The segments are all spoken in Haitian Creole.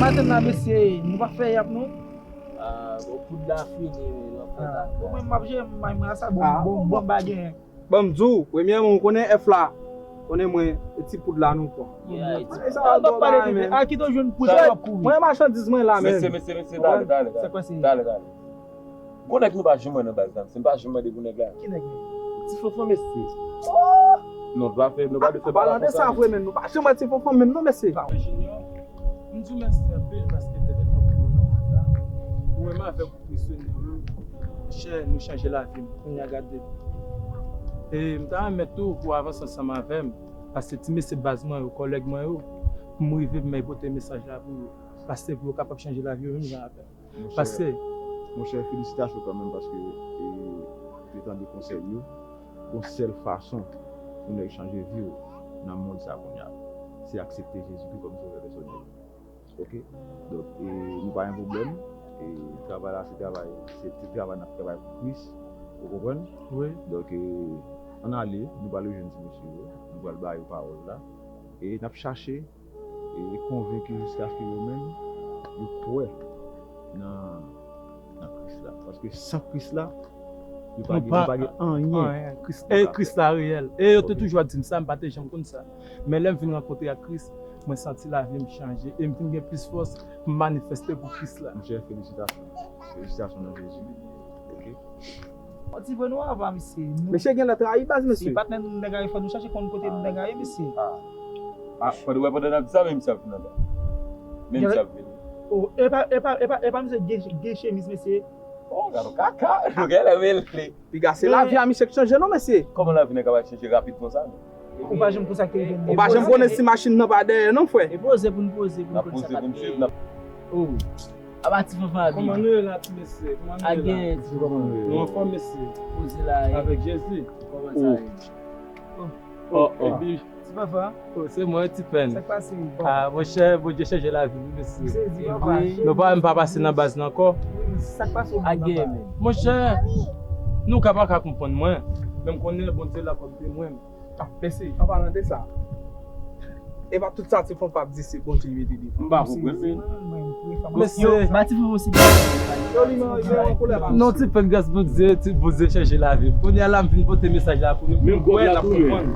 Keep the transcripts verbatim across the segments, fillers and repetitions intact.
Atann la, mesye, nou pa fè yap, non? Ah, bon, poud la fini, men, nan fè sa. Bon, mwen, m ap jere may mwen a sa, bon, ah, bon, bon, bon, pa gen. Bon, m di w, premyèman, ou konnen F la, konnen mwen, e ti poud la nou pran. Yeah, e ti poud. Sa va, pale de men. A ki to jwenn poud la w ap kouri? Mwen, machandiz mwen la, men. Mesye, mesye, mesye, tale, tale, tale. Se kwa se? Tale, tale. Gon nèg nou pa janm wè nan baz la, mesye. M pa janm mande pou nèg la. Ki nèg menm? Ti Fanfan, mesye. Oh! Non, nou pa fè, nou pa dwe fè bagay konsa. An palan de sa vre menm, nou pa janm wè Ti Fanfan menm non, mesye. Junior, m di w mèsi anpil paske te detan pou nou nan mond la. Ou menm avèk ou misyonè yo, chè, nou chanje lavi m. Kounye a gade. E m ta renmen tou pou w avanse ansanm avè m, paske ti mesye baz mwen yo, kòlèg mwen yo, pou m rive pou m pote mesaj la pou yo. Paske pou yo kapab chanje lavi yo menm jan avè m. Monchè, monchè, felisitasyon kanmenm paske, e, ou te tande konsèy yo. Gon sèl fason pou nèg chanje vi w nan mond sa kounye a, se aksepte Jezikri kòm sovè pèsonèl. Oke? Donk, e, nou pa gen pwoblèm. E, travay la, se travay, se, se travay n ap travay pou Kris. Ou konprann? Wi. Donk, e, ann ale, nou pral rejwenn ti mesye yo, nou pral ba yo pawòl la. E n ap chache e konvenki jiskaske yo menm, yo kwè nan, nan Kris la. Paske san Kris la, nou pa gen, nou pa gen anyen. Anyen. Kris, e Kris la reyèl. E yo te toujou ap di m sa, m pa te janm konn sa. Men lè m vin rankontre ak Kris, mwen santi lavi m chanje. E m vin gen plis fòs pou m manifeste pou Kris la. Monchè, felisitasyon. Felisitasyon nan Jezi. Oke? Yon ti vre nou ava, mesye. Mesye gen lè trayi baz, mesye. Si patnè nou nèg a yo fè nou chache konn kote nou nèg a yo, mesye. Ah, pandan, wè, pandan n ap di sa, menm misye ap vin anba. Menm misye ap vini. Oh, epa, epa, epa, epa, misye gen, gen chemiz, mesye. Oh, gade yon kaka. Nou gen lè mele. Piga, se lavi a misye k chanje, non, mesye. Kòman lavi nèg ava chanje rapid konsa, non? Ou pa janm konn sa k te rive l. Ou pa janm konnen si machin nan pa dèyè, non, frè. E poze pou n poze, pou n konn sa k ap gen. Oh. Aba Ti Fanfan abi. Kòman nou ye la, ti mesye? Kòman nou ye la? Agen, Ti Fanfan. Nou anfòm, mesye? Poze la, e. Avèk Jezi. Kòman sa ye? Oh, oh. Epi, Ti Fanfan. Oh, se mwen, Ti Pèn. Sa k pase? Ah, monchè, Bondye chanje lavi m, mesye. M sezi, papa. Nou pa menm pa pase nan baz la ankò. Sa k pase? Agen, men. Monchè, nou ka pa ka konprann mwen. Men m konnen Bondye la k ap de mwen. Mesye, an palan de sa, e pa tout sa Ti Fanfan ap di se Bondye li mete devan. M pa konprann, men. Mesye, ba Ti Fanfan yon siga. Yo, li men, li men an koulè pa. Non, Ti Pèn, gras Bondye, Ti Bondye chanje lavi m. Kounye a la, m vin pote mesaj la pou nou. Menm kòb la tou, men.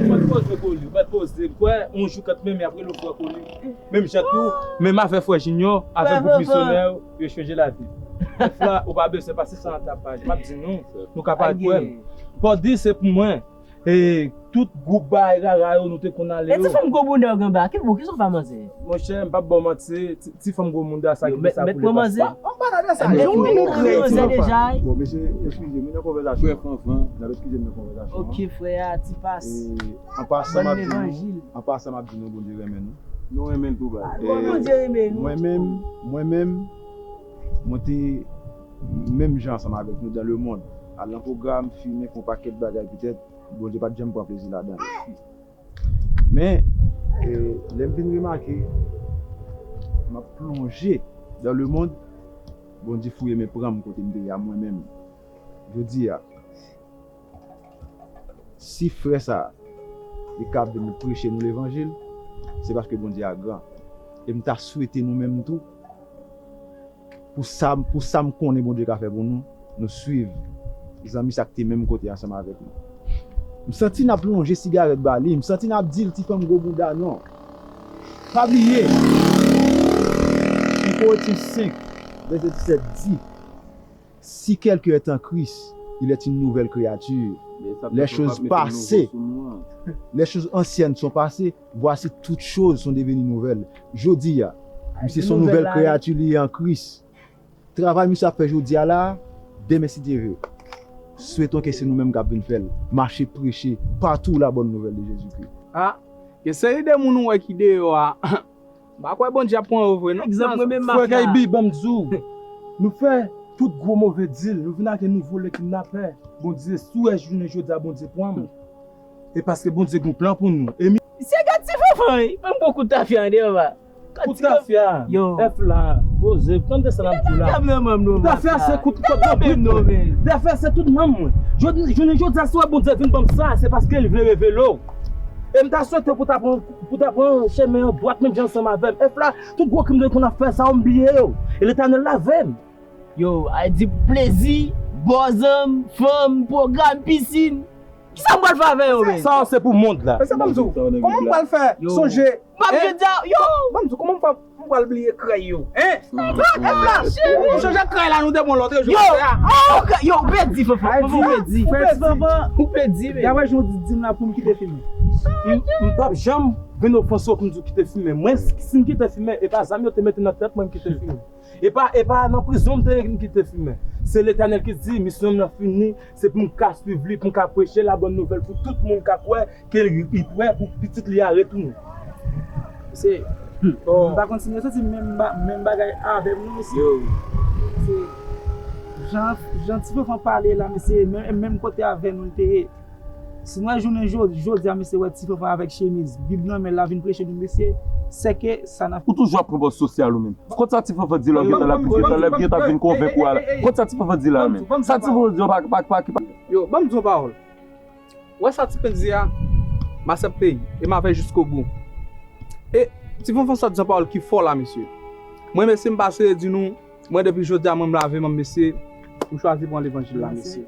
Mwen poze koli, mwen poze. M kwè, yon jou kanmenm, y ap rele w frè koli. Menm jan tou, menm avè frè Junior, avè gwoup misyonè yo, yo chanje lavi m. Frè, ou pa bezwen pase san an tapaj. M ap di nou, nou ka pa kwè m. Pòdi se pou mwen. E tout gwoup bagay rara yo nou te konn ale yo. E ti fanm gwo bounda yo gen anba, ki, bon, kisa w fè manzè? Monchè, m p ap ba w manti, ti, ti fanm gwo bounda sa ki gen sa pou li pase. An pa nan sa, yo, nou kreye ti fanm. Bon, mesye, eskize m nan konvèsasyon an. N ap eskize m nan konvèsasyon an. Ok, frè a, ti pas. E, an pasan, m ap di nou, an pasan, m ap di nou, Bondye renmen nou. Nou renmen l tou baz. Bondye renmen nou. Mwen menm, mwen menm, mwen te menm jan ansanm avèk nou dans le monde. Al nan pwogram, fimen, fè yon pakèt bagay, petèt, Bondye pa t janm pran plezi ladan l. Men, e, lè m vin remake, m ap plonje dans le monde, Bondye fouye men pran m kote m te ye a mwen menm. Jodi a, si frè sa a, li ka vin preche nou levanjil, se paske Bondye a gran. E m ta swete nou menm tou, pou sa, pou sa m konnen Bondye ka fè pou nou, nou swiv zanmi sa k te menm kote ansanm avèk nou. M santi n ap lonje sigarèt ba li, m santi n ap di l ti fanm gwo bounda non. Pa bliye, en Korentin senk, vèsè disèt di, si quelqu'un est en Christ, il est une nouvelle créature. Les choses passées, les choses anciennes sont passées, voici toutes choses sont devenues nouvelles. Jodi a, misye se yon nouvèl kreyati li ye an Kris. Travay misye ap fè jodi a la, demen si Dye vle. Swetons ke se nou menm k ap vin fè l. Mache preche patou la bonne nouvelle de Jésus-Christ. Ah, gen seri de moun ou wè ki deyò a. M pa kwè Bondye ap pran yo vre non. Egzanp, mwen menm mafya. Frè K B, ban m di w, nou fè tout gwo move dil, nou vin ak yon nouvo le kidnapè. Bondye, si w wè jounen jodi a, Bondye pran m. E paske Bondye gen plan pou nou. E mi- Misye gad ti fanfan, wi. Ban m pran kout tafya an deyò, ba. Kout tafya. Yo. F la, poze, tande sa n ap di w la. Kout tafya se kout, kout, kout, kout. Tafya se tout nanm mwen. Jodi, jounen jodi a, si w wè Bondye vin ban m sa, se paske l vle revele w. E m ta swete pou ta pran, pou ta pran chemen an dwat menm jan ansanm avè m. Efla, tout gwo krim de konn ap fè sa yo, m bliye yo. E Letènèl lave m. Yo, a di plezi, bò zanm, fanm, pwogram, pisin. Kisa m pral fè avè yo, men? Sa se pou mond la. Men sa ban m di w, kòman m pral fè sonje? M ap jodi a, yo! Ban m di w, kòman m pral, m pral bliye krèy yo? Hein? Efla, ou sonje krèy la nou te pran lòt jou? Yo! Yo, ou pèdi, Fanfan. Fanfan, ou pèdi. Ou pèdi, men. Daprè jan w di, di m la pou m kite fimen. M, m p ap janm vin ofanse w pou m di w kite fimen. Mwen, si, si m kite fimen, e pa zam yo te mete nan tèt mwen m kite fimen. E pa, e pa nan prizon m te ye m kite fimen. Se Letènèl ki di, misyon m nan fini, se pou m ka swiv li, pou m ka preche la bòn nouvèl pou tout moun ka kwè ke li, li prè pou pitit li a retounen. Se, m pa konn si m te soti menm ba-, menm bagay avè m, non, mesye. Se, jan, jan Ti Fanfan pale la, mesye, menm, menm kote avè nou l te ye. Si nou wè jounen jodi, jodi a, mesye, wè Ti Fanfan avèk chemiz, Bib nan men l, la vin preche nou, mesye, sèke sa n ap... Ou toujou ap pran pòz sosyal ou menm. Kont sa Ti Fanfan di la, ou gentan la, gentan la, gentan vin konvenk ou a la. Kont sa Ti Fanfan di la menm. Sa Ti Fanfan di la, pa, pa, pa, pa. Yo, ban m di yon pawòl. Ou wè sa Ti Pen di a, m aksepte l, e m avè l jiskobou. E Ti Fanfan sot di yon pawòl ki fò la, mesye. Mwen, mesye, m pase di nou, mwen, depi jodi a, mwen, m lave men m, mesye, m chwazi pran levanjil la, mesye.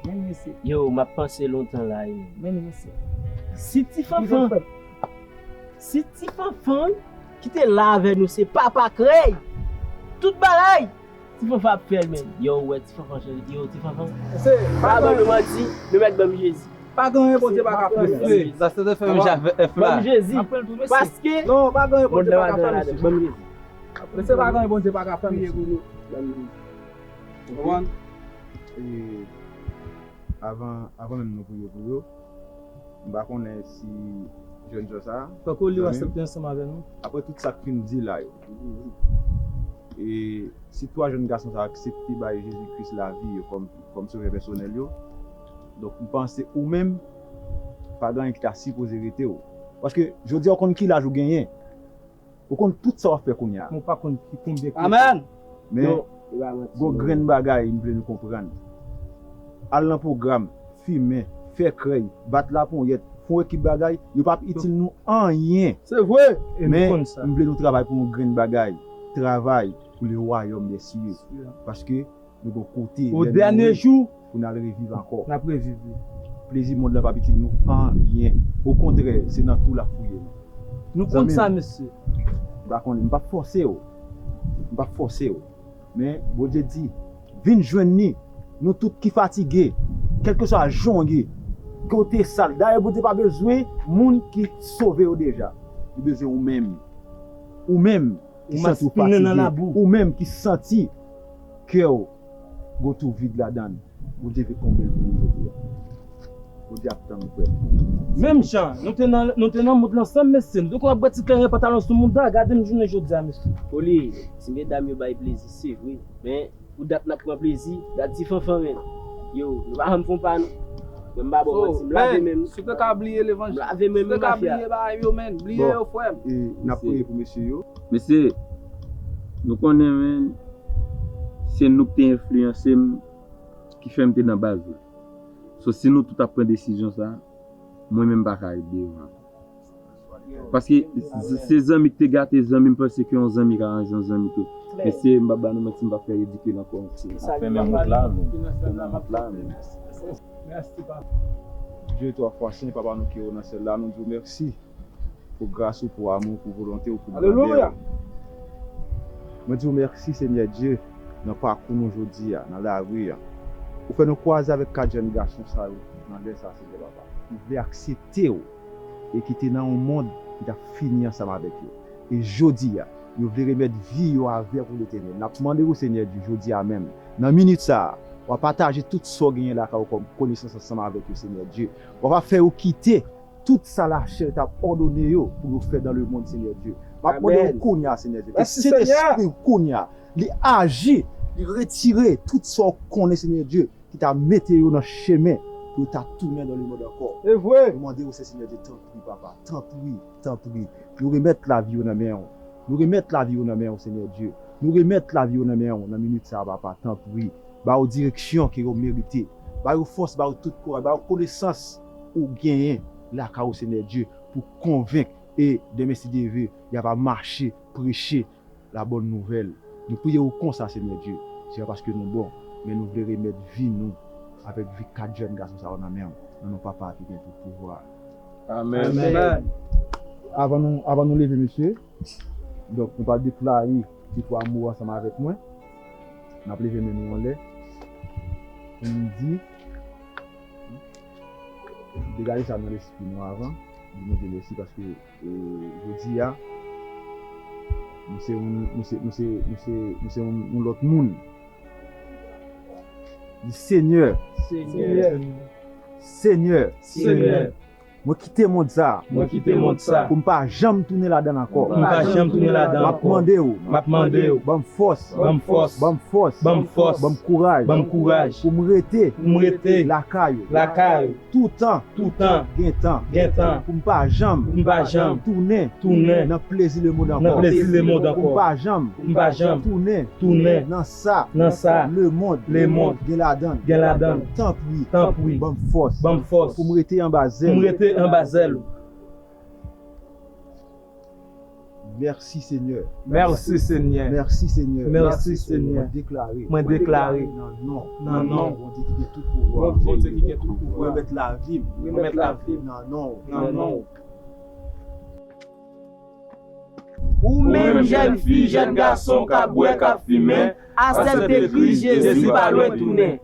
Men mesye. Yo, m ap panse lontan la, yo. Men mesye. Si Ti Fanfan, si Ti Fanfan ki te la avè nou se papa krèy, tout bagay, Ti Fanfan ap fè l menm. Yo, ou wè Ti Fanfan chanje, yo, Ti Fanfan. Pa ban nou manti, nou mèt ban m Jezi. Pa gen anyen Bondye pa ka fè, mesye. Sa se te fè menm jan avè F la. Ban m Jezi. Paske... Non, pa gen anyen Bondye pa ka fè, mesye. Ban m Jezi. Mesye, pa gen anyen Bondye pa ka fè, mesye. Konprann? E avan, avan menm nou priye pou yo, m pa konnen si jèn jan sa a, tankou li yo zanmi m, aksepte ansanm avè nou. Apre tout sa k fin di la yo, e si twa jèn gason sa a aksepte bay Jezi Kris lavi yo kòm, kòm sovè pèsonèl yo, donk, m panse ou menm, pa gen anyen ki ta sipoze rete w. Paske, jodi a, ou konn ki laj ou genyen. Ou konn tout sa w ap fè kounye a. Ou pa konn ki konbyen ki... Amèn. Men, gon grenn bagay m vle nou konprann. Al nan pwogram, fimen, fè krèy, bat laponyèt, fè yon ekip bagay, yo p ap itil nou anyen. Se vre. Men, m vle nou travay pou yon grenn bagay. Travay pou le wayòm dè sye. Paske nou gon kote, o dènye jou, pou n al reviv ankò. N ap reviv, wi. Plezi mond lan p ap itil nou anyen. Okontrè, se nan twou l ap fouye nou. Nou konn sa, mesye. M pa konnen, m p ap fòse w. M p ap fòse w. Men, Bondye di, vin jwenn li. Nou tout ki fatige, kèlkeswa jan w ye, ke w te sal. Dayè, Bondye pa bezwen moun ki sove yo deja. Li bezwen ou menm. Ou menm ki santi w fatige. Ou menm ki santi kè w gon twou vid ladan l. Bondye vle konble l pou nou jodi a. Bondye ap tann ou, frè m. Menm jan, nou te nan, nou te nan mond lan ansanm, mesye. Nou te konn ap bwè ti kleren pantalon sou mouda, gade m jounen jodi a, mesye. Oli, ti medam yo bay plezi, se vre. Men, pou dat n ap pran plezi, dat Ti Fanfan, men. Yo, nou pa janm fon pa, non. Mwen, m pa ba w manti, m lave men m. Si w te ka bliye levanjil, si w te ka bliye bagay yo, men, bliye yo, frè m. E n ap priye pou mesye yo. Mesye, nou konnen, men, se nou k te enfliyanse m, ki fè m te nan baz la. So, si nou tout ap pran desizyon sa, mwen menm m pa ka ret devan. Paske se zanmi k te gate zanmi, m panse ke yon zanmi ka ranje yon zanmi tou. Mesye, m p ap ba nou manti, m p ap fè ridikil ankò. N ap fèmen wout la, men. N ap fèmen wout la, men. Mèsi, papa. Dye twa fwa sen, Papa nou ki o nan syèl la, nou di w mèsi. Pou gras ou, pou amou, pou volonte ou, pou grandè ou. Alelouya! Mwen di w mèsi, Senyè Dye, nan pakou nou jodi a, nan lari a. Ou fè nou kwaze avèk kat jèn gason sa yo nan lè sa, Senyè Papa. Nou vle aksepte w e ki te nan yon mond ki t ap fini ansanm avèk yo. E jodi a, yo vle remèt vi yo avèk ou, Letènèl. N ap mande w, Senyè Dye, jodi a menm, nan minit sa a, w a pataje tout sa w genyen lakay ou kòm konesans ansanm avèk yo, Senyè Dye. W a pa fè yo kite tout sa lachè t ap òdone yo pou yo fè dans le monde, Senyè Dye. M ap mande w kounye a, Senyè Dye, ke Sentespri w kounye a, li aji, li retire tout sa w konnen, Senyè Dye, ki ta mete yo nan chemen pou yo ta tounen dans le monde ankò. Nou mande w sa, Senyè Dye, tanpri, Papa, tanpri, tanpri. Nou remèt lavi yo nan men w. Nou remèt lavi yo nan men w, Senyè Dye. Nou remèt lavi yo nan men w nan minit sa a, Papa, tanpri. Ba yo direksyon ke yo merite. Ba yo fòs, ba yo tout kouraj, ba yo konesans ou genyen lakay ou, Senyè Dye, pou konvenk e demen si Dye vle, y ap mache, preche la bonne nouvelle. Nou priye ou konsa, Senyè Dye. Se pa paske nou bon, men nou vle remèt vi nou avèk vi kat jèn gason sa yo nan men w, nan non Papa ki gen tout pouvwa. Amèn. Amèn. Avan nou, avan nou leve, mesye, donk, nou pral deklare ti twa mo ansanm avèk mwen. N ap leve men nou anlè pou n di, degaje sa nan lespri nou avan. Di Bondye mèsi paske, e, jodi a, nou se yon, nou se, nou se, nou se, nou se yon, yon lòt moun. Di, Senyè, Senyè, Senyè, Senyè, mwen kite mond sa a. Mwen kite mond sa a. Pou m pa janm tounen ladan l ankò. Pou m pa janm tounen ladan ankò. M ap mande w. M ap mande w. Ban m fòs. Ban m fòs. Ban m fòs. Ban m fòs. Ban m kouraj. Ban m kouraj. Pou m rete. Pou m rete. Lakay ou. Lakay ou. Toutan. Toutan. Gen tan. Gen tan. Pou m pa janm. Pou m pa janm. Tounen. Tounen. Nan plezi lemonn ankò. Nan plezi lemonn ankò. Pou m pa janm. Pou m pa janm. Tounen. Tounen. Nan sa. Nan sa. Lemonn. Lemonn. Gen ladan l. Gen ladan l. Tanpri. Tanpri. Ban m fòs. Ban m fòs. Pou m rete anba zèl. Pou m rete anba zèl ou. Mèsi, Senyè. Mèsi, Senyè. Mèsi, Senyè. Mèsi, Senyè. Mwen deklare. Mwen deklare. Nan non. Nan non. Bondye ki gen tout pouvwa. Bondye ki gen tout pouvwa. Remèt lavi m. Remèt lavi m. Nan non. Nan non. Ou menm jèn fi, jèn gason k ap bwè, k ap fimen, asèpte Kris Jezi pa lwen tounen.